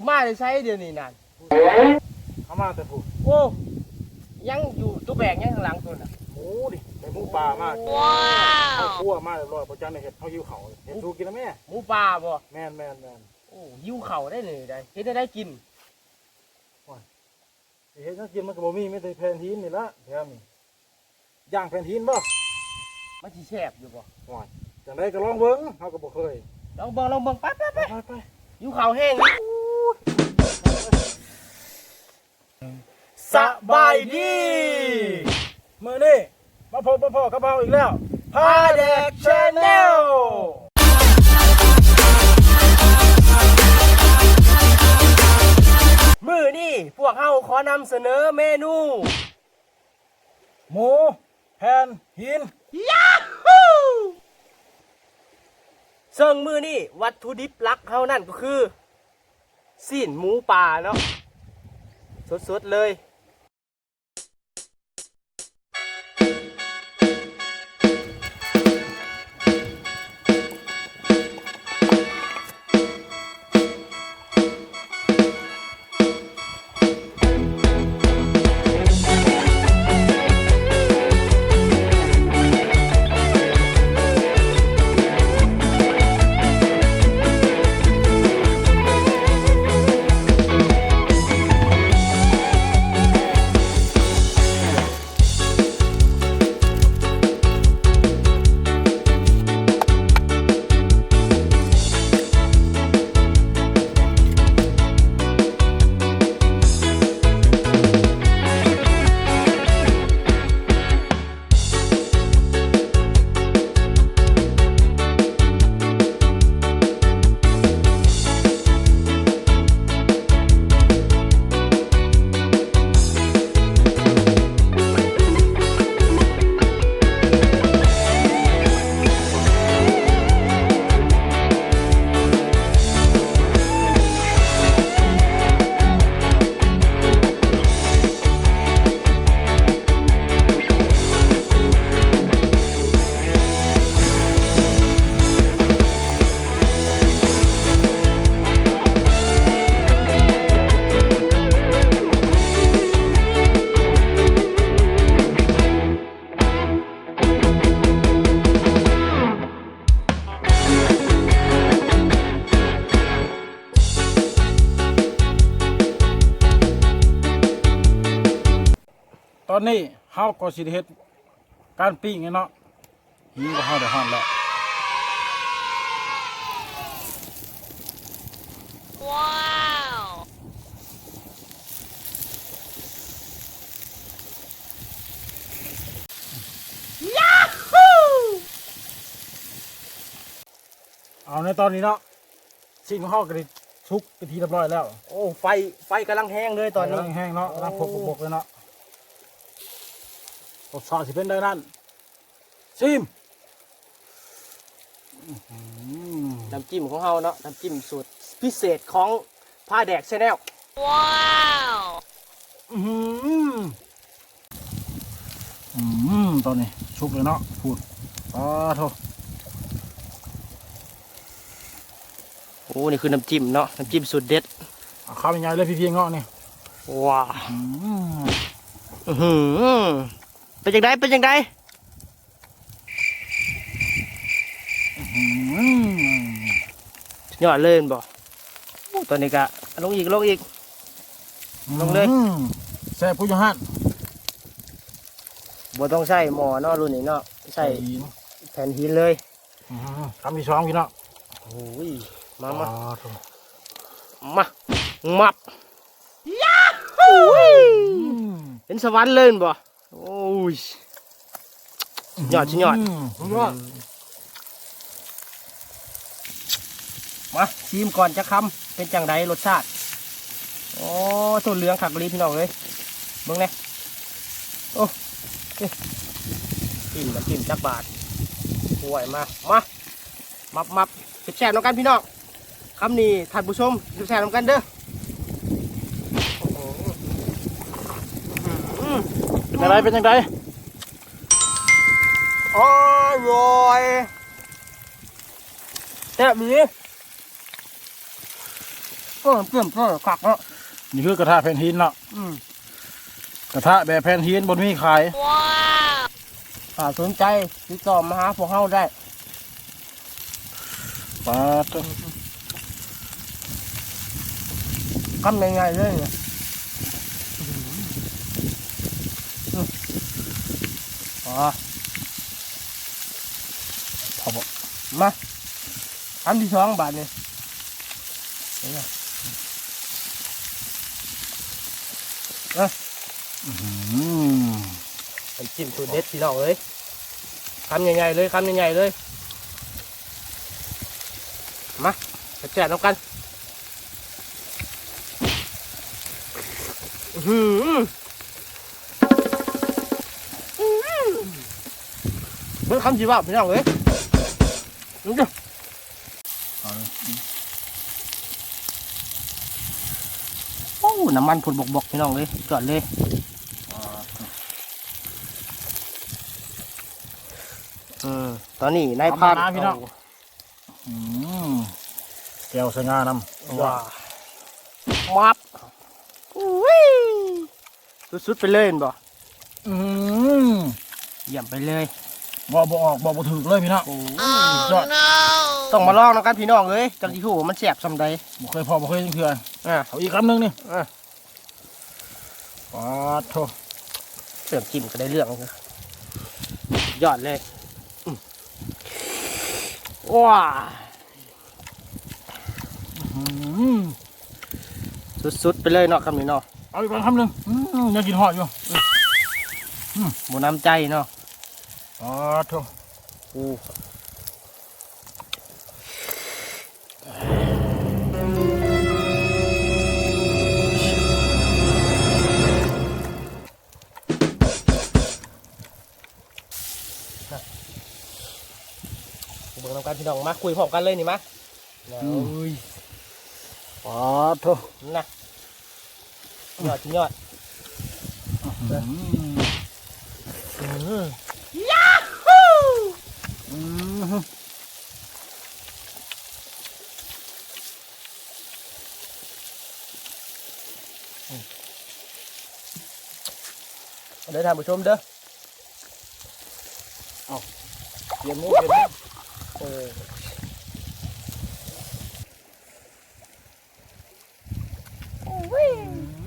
ມາແຕ່ໃສດຽວນີ້ນັ້ນ? ເຮົາມາແຕ່ພຸ້ນ. ໂອ້ ຍັງຢູ່ ຕົວແບກຍັງຂ້າງຫຼັງພຸ້ນນະ. ໝູນີ້ ໄດ້ໝູປ່າມາ. ວ້າວ ເຮົາຄົວມາຮຽບຮ້ອຍ ບໍ່ຈັກໄດ້ເຮັດ. ເຮົາຫິວເຂົ້າ ເຮັດສູ່ກິນນະແມ່. ໝູປ່າບໍ່? ແມ່ນໆໆ. ໂອ້ ຫິວເຂົ້າໄດ໋ນີ້ໄດ໋. ເຮັດແນວໃດກິນ? ໂອ້ຍ ຊິເຮັດຫຍັງກິນ ມັນກໍບໍ່ມີ ມີແຕ່ແຜ່ນຫີນນີ້ລະແຖວນີ້. ຍ່າງແຜ່ນຫີນບໍ່? ມັນຊິແຊບຢູ່ບໍ່? ໂອ້ຍ ຈັ່ງໃດກໍລອງເບິ່ງ ເຮົາກໍບໍ່ເຄີຍ. ລອງເບິ່ງ ລອງເບິ່ງ. ໄປ ໄປ ໄປ ໄປ ໄປ. ຫິວເຂົ້າແຮງ. ສະບາຍດີ ມື້ນີ້ມາພົບມາພໍ້ກັບເຮົາອີກແລ້ວ ພາແດກ Channel. ມື້ນີ້ພວກເຮົາຂໍນຳສະເໜີເມນູ ໝູແຜ່ນຫີນ. ເຊິ່ງມື້ນີ້ວັດຖຸດິບຫຼັກເຮົານັ້ນກໍຄື ຊີ້ນໝູປ່າເນາະ ສົດໆເລີຍ. ຕອນນີ້ເຮົາກໍຊິໄດ້ເຮັດການປີ້ງແລ້ວເນາະ. ຫີນຂອງເຮົາໄດ້ຮ້ອນແລ້ວ. ວ້າວ ຢາຮູ້ ເອົາໃນຕອນນີ້ເນາະ ຊີ້ນຂອງເຮົາກໍໄດ້ສຸກເປັນທີ່ຮຽບຮ້ອຍແລ້ວ. ໂອ້ ໄຟ ໄຟກຳລັງແຮງເລີຍຕອນນີ້ ໄຟກຳລັງແຮງເນາະ. ໂອ້ ກຳລັງພົກບົກໆເລີຍເນາະ. ລົດຊາດຊິເປັນໃດນັ້ນ? ຊີມ. ອື້ຫື ນ້ຳຈິ້ມຂອງເຮົາເນາະ ນ້ຳຈິ້ມສູດພິເສດຂອງພາແດກ Channel. ວ້າວ ອື້ຫື ອືມ ຕອນນີ້ສຸກແລ້ວເນາະ ພຸ້ນ ປາໂທ້. ໂອ້ ນີ້ຄືນ້ຳຈິ້ມເນາະ ນ້ຳຈິ້ມສູດເດັດ. ເອົາຄຳໃຫຍ່ໆເລີຍ ພີ່ໆ ເງາະນີ້. ວ້າ ອືມ ອືຫື ເປັນຈັ່ງໃດ ເປັນຈັ່ງໃດ? ອືຫື ສຸດຍອດເລີຍແມ່ນບໍ່? ໂອ້ ຕອນນີ້ກະລົງອີກ ລົງອີກ ອືມ ລົງເລີຍ. ແຊບຄືຢູ່ຫັ້ນ ບໍ່ຕ້ອງໃຊ້ໝໍ້ເນາະ ລຸ້ນນີ້ເນາະ ໃຊ້ແຜ່ນຫີນ ແຜ່ນຫີນເລີຍ. ອືມ ຄຳທີສອງພີ່ນ້ອງ. ໂອ້ຍ ມາ ມາ ມາ ມັບ ຢາຮູ້ ເປັນສະຫວັນເລີຍແມ່ນບໍ່? ໂອ້ຍ ສຸດຍອດ ສຸດຍອດ ອືມ ສຸດຍອດ. ມາຊີມກ່ອນຈັກຄຳ ເປັນຈັ່ງໃດລົດຊາດ? ໂອ້ ໂທ້ ເຫຼືອງຄັກອີ່ຫຼີພີ່ນ້ອງເອີຍ ເບິ່ງແດ່. ໂອ້ ເອີ ກິນ ມາກິນຈັກບາດ. ໂອ້ຍ ມາ ມາ ມັບໆ ແຊບໆນຳກັນພີ່ນ້ອງ. ຄຳນີ້ທ່ານຜູ້ຊົມ ແຊບໆນຳກັນເດີ. ໂອ້ໂຫ ອືມ ເປັນຈັ່ງໃດ ເປັນຈັ່ງໃດ? ອະລ່ອຍ ແຊບອີ່ຫຼີ. ເອີ ເຕີມເຕີມຄັກເນາະ. ນີ້ຄືກະທະແຜ່ນຫີນເນາະ. ອືມ ກະທະແບບແຜ່ນຫີນບໍ່ມີຂາຍ. ຖ້າສົນໃຈຕິດຕໍ່ມາຫາພວກເຮົາໄດ້. ປາດໂທ້ ຄຳໃຫຍ່ໆເລີຍ. ອໍ ພໍບໍ່? ມາ ຄຳທີສອງບາດນີ້. ເອີ ອື ນ້ຳຈິ້ມສູດເດັດພີ່ນ້ອງເອີຍ. ຄຳໃຫຍ່ໆເລີຍ ຄຳໃຫຍ່ໆເລີຍ. ມາ ແຊບໆນຳກັນ. ອື ເບິ່ງຄຳຊິເວົ້າພີ່ນ້ອງເອີຍ. ໂອ້ ນ້ຳມັນພຸ້ນບວກໆ ພີ່ນ້ອງເອີຍ ຈອດເລີຍ. ອື ຕອນນີ້ນາຍພານ ທຳມະດາພີ່ນ້ອງ. ອື ແຈ່ວໃສ່ງານຳ. ວ້າ ມັບ ອຸ້ຍ ສຸດໆໄປເລີຍແມ່ນບໍ່? ອື ຢ້ຽມໄປເລີຍ. ເວົ້າບໍ່ອອກ ເວົ້າບໍ່ຖືກເລີຍພີ່ນ້ອງ. ໂອ້ຍ ສຸດຍອດ. ຕ້ອງມາລອງນຳກັນພີ່ນ້ອງເອີຍ ຈັ່ງຊິຮູ້ວ່າມັນແຊບສ່ຳໃດ. ບໍ່ເຄີຍພໍ້ ບໍ່ເຄີຍຈັກເທື່ອ. ອ່າ ເອົາອີກຄຳໜຶ່ງນີ້. ອ່າ ປາດໂທ້ ເຄື່ອງກິນກໍໄດ້ເລື່ອງ ຍອດເລີຍ. ອື ວ້າ ອື້ຫື ສຸດໆໄປເລີຍເນາະ ຄຳນີ້ເນາະ. ເອົາອີກກ່ອນຄຳໜຶ່ງ. ອື ຍັງກິນຮອດຢູ່. ອື ບໍ່ນ້ຳໃຈເນາະ. ປາດໂທ້ ໂອ້ ເບິ່ງນຳກັນພີ່ນ້ອງ ມາຄຸຍພ້ອມກັນເລີຍນີ້ມາ. ອືມ ໂອ້ຍ ປາດໂທ້ ນະ ຍອດ ສຸດຍອດ. ອືມ ອືມ ຍາຫູ ອືມ ເດີທ່ານຜູ້ຊົມເດີ. ເອົາ ປ່ຽນມື ປ່ຽນມື. ເອີ ອ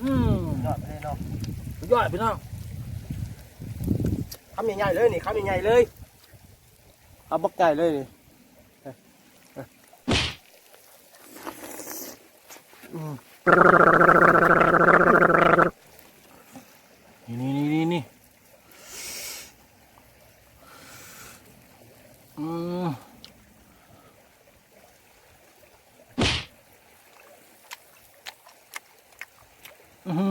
ືມ ຍອດເລີຍເນາະ ສຸດຍອດພີ່ນ້ອງ. ຄຳໃຫຍ່ໆເລີຍນີ້ ຄຳໃຫຍ່ໆເລີຍ. ເອົາບັກໃຫຍ່ເລີຍນີ້. ອືມ ນີ້ໆໆໆ ນີ້ ອືມ ອື້ຫື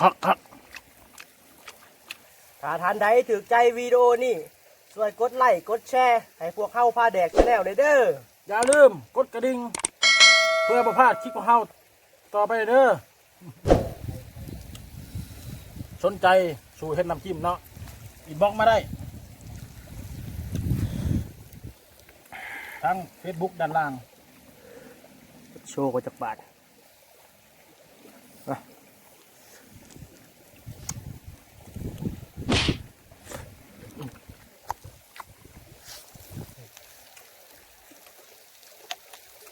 ຄັກໆ. ຖ້າທ່ານໃດຖືກໃຈວິດີໂອນີ້ ຊ່ວຍກົດໄລ້ກົດແຊໃຫ້ພວກເຮົາພາແດກແຊນແນວແດ່ເດີ. ຢ່າລືມກົດກະດິ່ງ ເພື່ອບໍ່ພາດຄລິບຂອງເຮົາຕໍ່ໄປເດີ. ສົນໃຈສູດເຮັດນ້ຳຈິ້ມເນາະ ອິນບັອກມາໄດ້ທາງເຟສບຸກດ້ານລ່າງ. ໂຊກວ່າຈັກບາດ.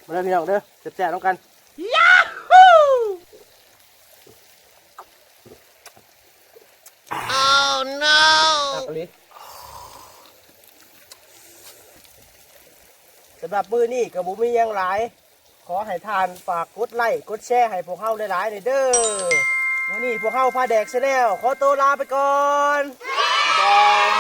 ມາເດີພີ່ນ້ອງເດີ ແຊບໆນຳກັນ. ຍາຫູ ໂອ້ໂນ ຄັກອີ່ຫຼີ. ສຳລັບມື້ນີ້ກໍບໍ່ມີຫຍັງຫຼາຍ. ຂໍໃຫ້ທ່ານຝາກກົດໄລ້ກົດແຊໃຫ້ພວກເຮົາຫຼາຍໆແດ່ເດີ. ມື້ນີ້ພວກເຮົາພາແດກແຊນແນວ ຂໍໂຕລາໄປກ່ອນ. ບາຍບາຍ.